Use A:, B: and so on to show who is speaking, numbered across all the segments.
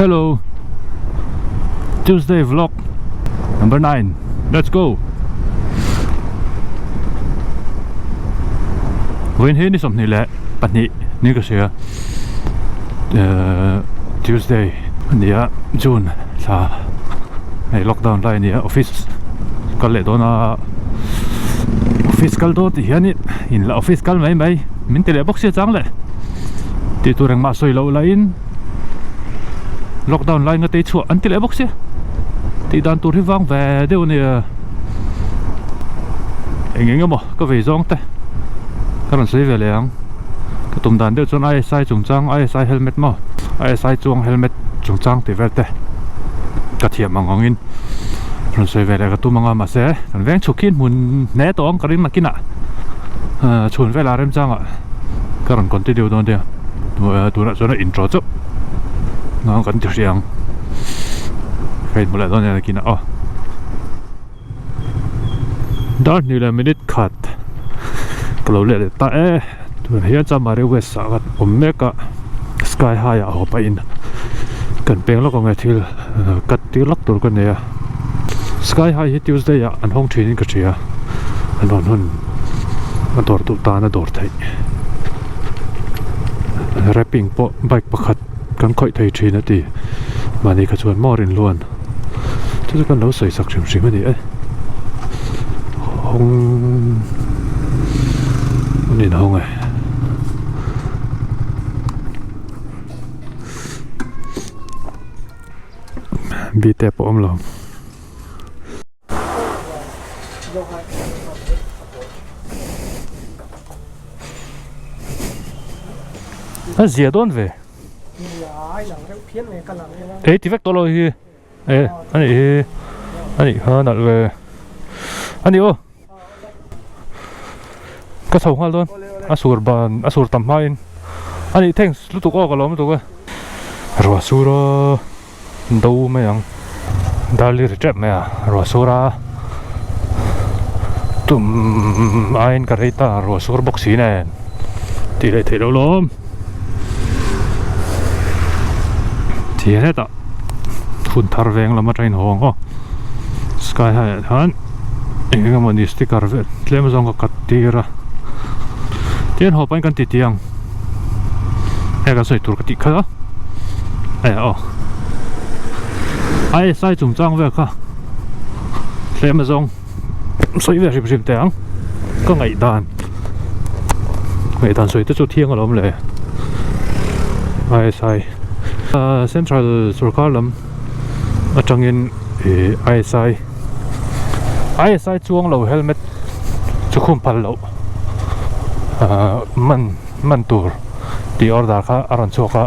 A: Hello Tuesday vlog number 9 Let's go Vawiin hi ni 22 ni ka hria Tuesday a ni a June thla hei lockdown lai a ni a office kal leh dawn a office kal dawn tih hian in la office kal mai mai min ti leh bawk sia chang leh tih tur engmah sawi loh lahin lockdown lai nga tei chhuah an ti leh bawk sia tih dan tur hi vang ve deuh a nia eng eng emaw ka vei zawng te ka rawn sawi ve leh ang ka tum dan deuh chuan ISI chungchang ISI helmet maw ISI chuang helmet chungchang tih vel te ka thiam ang angin rawn sawi ve leh ka tum ang a mahse kan veng chhuk hi hmun hle tawh ang ka ring nakinah chhun velah remchangah ka rawn continue dawn nia tunah chuan a intro chauh ang kan ti hrih ang ka inhmu leh dawn nia nakinah aw. Dar hnih leh minute khat ka lo leh leh ta e tunah hian Chamari West ah kan awm mek a sky high ah haw pahin kan peng lawk ang e thil cut tir lawk tur ka nei a sky high hi Tuesday ah an hawng thin in ka hria an hawn hun a dawr duh tan a dawr theih wrapping pawh bike pakhat kan khawih thei thin a ti mahni kha chuan maw rinluan. Chu chu kan lo sawi sak hrim hrim a ni e hawng an inhawng e bite pawh awm lo. A zia dawn ve. Ei ti vek tawh lo hi e a nih hi a nih kha nalh ve a ni aw ka chho nghal dawn a sur ban a sur tam hmain a nih thanks lutuk aw ka lawm lutuk e ruah sur a do mai ang darli ri tep mai a ruah sur a tum aiin ka rei ta ruah sur bawk si nen tih leh theih loh lawm thian hetah hun thar veng lam atangin haw ang aw sky high ah hian eng eng emawni sticker vel tlem zawng ka cut tir a tin haw pahin kan ti ti ang hei kan sawi tur ka tih kha a eh aw ISI chungchang vel kha tlem azawng sawi ve hrim hrim teh ang ka ngaihdan ngaihdan sawi te chu thiang alawm le ISI central sorkar lam atangin ih ISI ISI chuang lo helmet chu khum phal loh ahh man man tur tih order kha a rawn chhuak a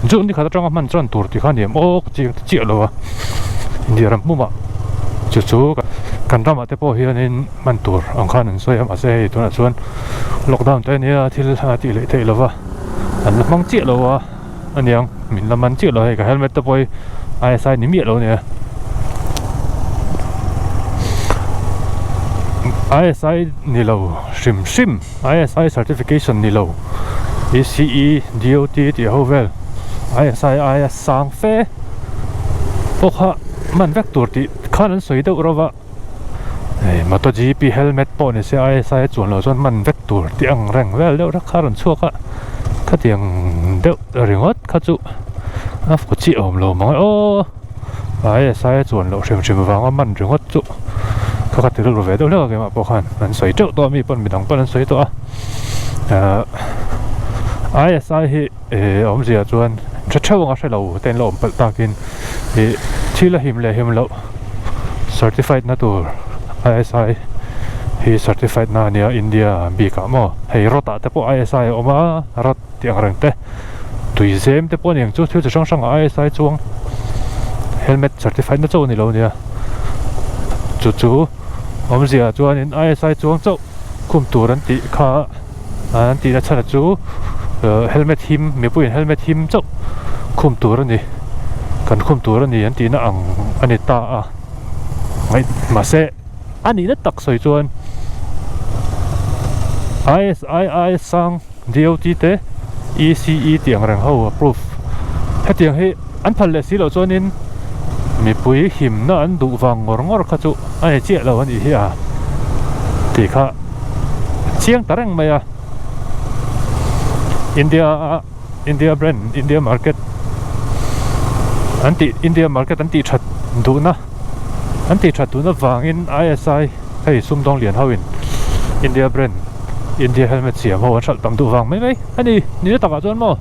A: chu ni khat atanga hman chuan tur tih kha a ni em aw ka chiang ta chiah lo a India ram pumah chu chu kan ramah te pawh hianin hman tur ang khan an sawi a mahse hei tunah chuan lockdown te a nia thil a tih leh theih lova an la hmang chiah lo a aniang min la man chiah lo hei ka helmet te pawh hi ISI ni miah lo ania ISI ni lo hrim hrim ISI certification ni lo ECE DOT tih ho vel ISI aia sang fe pawh kha man vek tur tih khan an sawi deuh reuh a hei MotoGP helmet pawh ni se ISI a chuan loh chuan man vek tur tih ang reng vel deuh rek kha a rawn chhuak a khatiang deuh ringawt kha chu a fu chiah awm lo mang e aw ISI a chuan loh hrim hrim vanga man ringawt chu kha ka ti rilru ve deuh hlek a keimah pawh khan an sawi teuh tawh a mi pawn midang pawn an sawi tawh a ahh ISI hi eh awmzia chuan hre theuh anga hre lo te an la awm palh takin ih thil a him leh him loh. Certified na tur ISI hi certified na ania India bik ah maw hei rod ah te pawh ISI a awm a rod tih ang reng te tui zem te pawh a ni ang chu thil chi hrang hrang ah ISI chuang helmet certified na chauh a ni lo ania chu chu awmzia chuanin ISI chuang chauh khum tur an tih kha an tih na chhan a chu helmet him mipuiin helmet him chauh khum tur a ni kan khum tur a ni an tihna ang a ni ta a ngaih mahse a nihna tak sawi chuan ISII sang DOT te ECE tih ang reng ho approve hetiang hi. An phal leh si loh chuanin mipui himna an duh vang ngawr ngawr kha chu a ni chiah lo a nih hi a tih kha chiang ta reng mai a. India a India brand India market an tih India market an tih that duhna an tih that duhna vangin I_S_I hei sumdawng lian ho in India brand India helmet siam ho an hralh tam duh vang mai mai a ni ni na takah chuan maw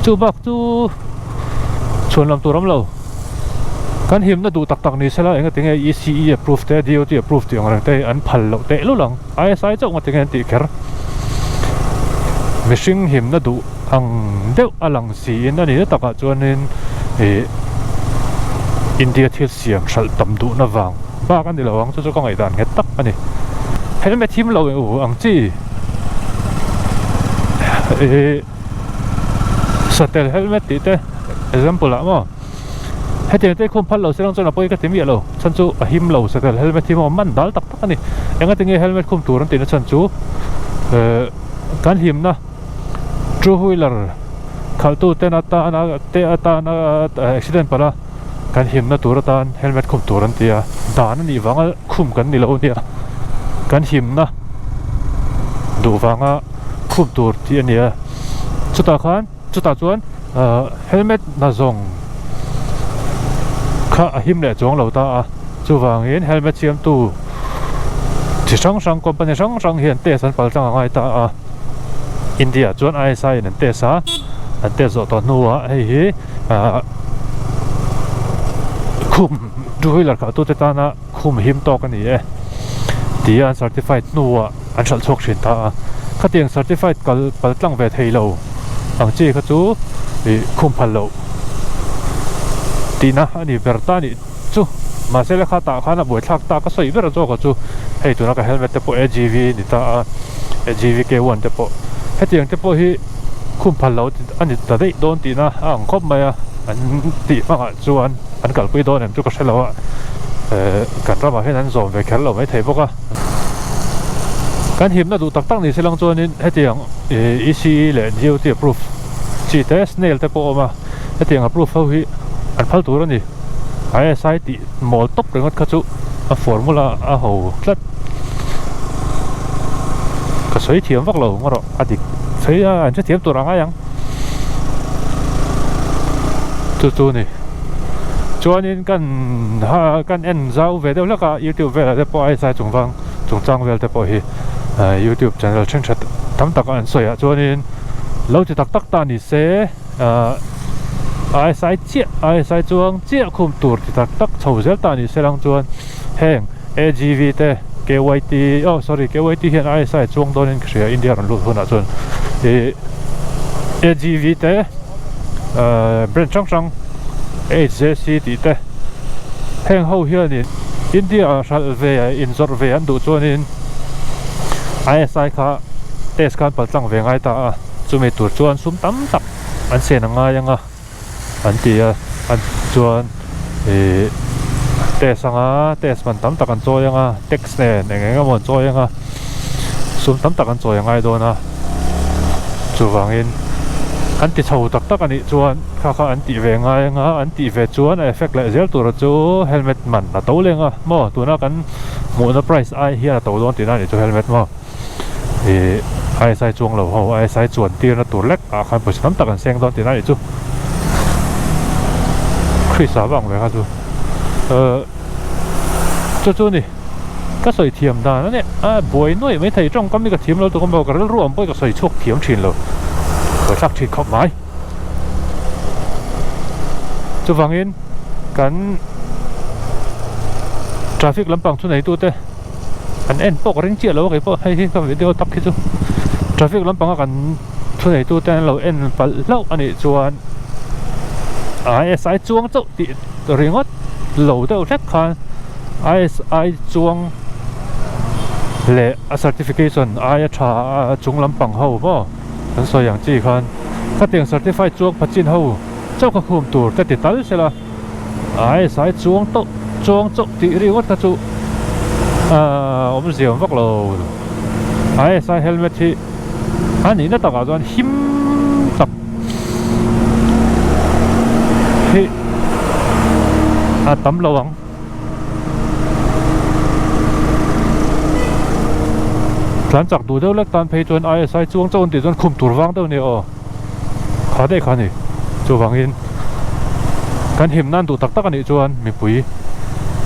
A: chu bak chu chhuan lam tur awm lo kan himna duh tak tak ni sela enga tinge E_C_E approve te D_O_T approve tih ang reng te hi an phal loh teh lul ang. I_S_I chauh ngawt enge an tih kher. Mihring himna duh ang deuh a lang siin a ni na takah chuanin ih India thil siam hralh tam duhna vang bak a ni lo ang chu chu ka ngaihdan nghet tak a ni. Helmet him lo ang chi ih satel helmet tih te example ah maw. Hetiang te khum phal lo se lang chuan a pawi ka ti miah lo. Chhan chu a him lo satel helmet hi maw man dal tak tak a ni. Engati nge helmet khum tur an tihna chhan chu ehh kan himna two wheeler khalhtu ten atana te atana accident palh a kan himna tur atan helmet khum tur an ti a. Dan a nih vanga khum kan ni lo a nia. Kan himna duh vanga khum tur tih a ni a. Chutah khan. Chutah chuan helmet hna zawng kha a him leh chuang lo ta a, chuvangin helmet siamtu chi hrang hrang company hrang hrang hian test an pal tlang a ngai ta a, India ah chuan I_S_I in an test a, an test zawh tawh hnuah hei hi ahh khum two wheeler khalh tute tana khum him tawk a ni e tia an certified hnuah. an hralh chhuak thin ta a, khatiang certified kal pal tlang ve thei lo ang chi kha chu ih khum phal loh tihna a ni ber ta a nih chu mahse la kha tah khan a buaithlak ta ka sawi ber zawk a chu hei tuna ka helmet te pawh A_G_V a ni ta a A_G_V K one te pawh hetiang te pawh hi khum phal loh a ni ta daih dawn tihna a ang khawp mai a an tih hmangah chuan an kalpui dawn em chu ka hre lo a ehh kan ramah hian an zawm ve kher lo maithei bawk a. Kan himna duh tak tak ni se lang chuanin hetiang ih E_C_E leh D_O_T approve chi te snail te pawh a awm a hetiang approve ho hi an phal tur a ni I_S_I tih mawl tawp ringawt kha chu a formula a ho tlat ka sawi thiam vak lo ngaw rawh a dik sawi a an hrethiam tur a ngai ang chu chu a ni chuanin kan ha kan en zau ve deuh hlek a youtube velah te pawh I_S_I chung vang chungchang vel te pawh hi youtube channel thenkhat tam tak an sawi ah chuanin lo ti tak tak ta ni se ahh I_S_I chiah I_S_I chuang chiah khum tur ti tak tak chho zel ta ni se lang chuan heng A_G_V te K_Y_T oh sorry K_Y_T hian I_S_I chuang dawnin ka hria India rawn lut hunah chuan ih A_G_V te ahh brand hrang hrang H_J_C tih te heng ho hianin India ah hralh ve inzawrh ve an duh chuanin I_S_I kha test khan pal tlang ve ngai ta a chumi tur chuan sum tam tak an sen a ngai ang a an ti a an chuan ih test anga test man tam tak an chawi ang a tax nen eng eng emaw an chawi ang a sum tam tak an chawi a ngai dawn a chuvangin an ti chho tak tak a nih chuan kha kha an tih ve ngai ang a an tih ve chuan a effect leh zel tur chu helmet man a to leng a maw tuna kan hmuhna price ai hian a to dawn tihna a nih chu helmet maw. Ih I_S_I chuang lo ho I_S_I chuan tirna tur lek ah khan pawisa tam tak an seng dawn tihna a nih chu Chris-a vang ve kha chu ehh chu chu a ni ka sawi thiam dan a nia a buai nuaih mai thei tawngkam hi ka thiam lo tuk a maw ka rilru ang pawhin ka sawi chhuak thiam thin lo buaithlak thin khawp mai chuvangin kan traffic lampang thu neitute. An en pawh ka ring chiah lo a keipawh hei hi ka video tak hi chu traffic lampanga kan thuneitu te an lo en palh hlauh a nih chuan I_S_I chuang chauh tih ringawt lo deuh hlek khan I_S_I chuang leh a certification aia tha a chung lampang ho maw kan sawi ang chi khan khatiang certified chuang pachin ho chauh kha khum tur te ti tal sela. I_S_I chuang tawh chuang chauh tih ringawt kha chu ahh awmzia awm vak lo I_S_I helmet hi a nihna takah chuan him tak. hi a tam lo ang. Tlan chak duh deuh lek tan phei chuan ISI chuang chauh an tih chuan khum tur vang deuh a ni aw. Kha daih kha a ni. Chuvangin kan him nan duh tak tak a nih chuan mipui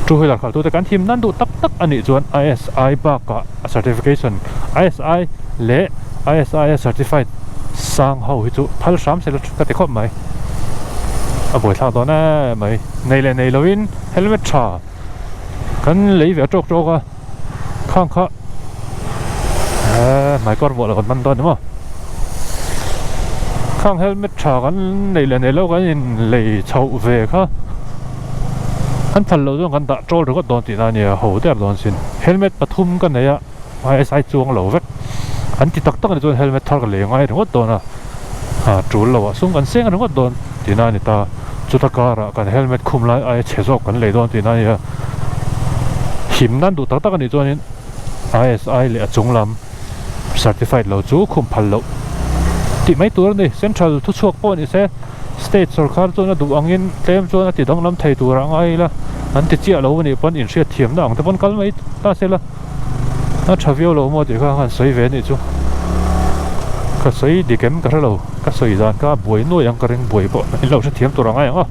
A: two wheeler khalh tute kan him nan duh tak tak a nih chuan ISI bakah a certification ISI leh ISI a certified sang ho hi chu phal hram se la ka ti khawp mai. A buaithlak dawn em mai. Nei leh nei lovin helmet tha kan lei ve a tawk tawk a khang kha eee hmaikawr vuah lo kan man dawn ni maw khang helmet tha kan nei leh nei lo kan in lei chhoh ve kha an phal loh chuan kan dah tawl ringawt dawn tihna a nia ho der dawn sin helmet pathum ka nei a ISI chuang lo vek an ti tak tak a ni chuan helmet thar ka lei ngai ringawt dawn a ah tul lo ah sum kan seng ringawt dawn tihna a ni ta chuta karah kan helmet khum lai aia chhe zawk kan lei dawn tihna a nia him nan duh tak tak a nih chuanin ISI leh a chung lam certified lo chu khum phal loh tih mai tur a ni central thuchhuak pawh ni se. State sorkar chuan a duh angin tlem chuan a ti danglam thei tur a ngai ila, an ti chiah lo anih pawn inhriat thiamna ang te pawn kal mai ta se la, a tha viau lo maw tih kha han sawi ve anih chu. Ka sawi dik em ka hre lo, ka sawi dan kha a buai nuai ang ka ring buai pawh in lo hrethiam tur a ngai ang aw,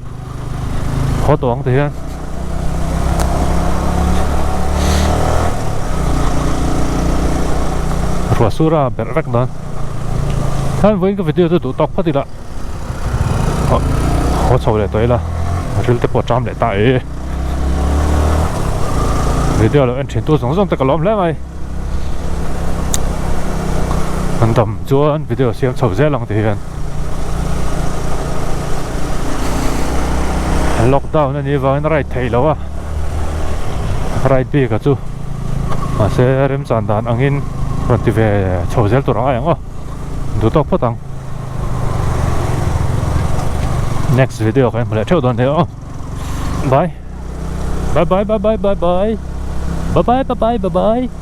A: haw tawh ang ti hian. Ruah sur a berh vek dawn. Khan vawiin ka video chu duh tawk phawt ila. Haw chho leh tawh ila ril te pawh a ṭam leh ta e video lo en thin tu zawng zawng te ka lawm hle mai an dam chuan video siam chho zel ang ti hian lockdown a nih vangin a ride theih loh a ride bik a chu mahse remchan dan angin rawn ti ve chho zel tur ang ai ang aw duh tawk phawt ang. Next video kan hmu leh theuh dawn nia aw bye bye bye bye bye bye bye bye bye bye bye bye.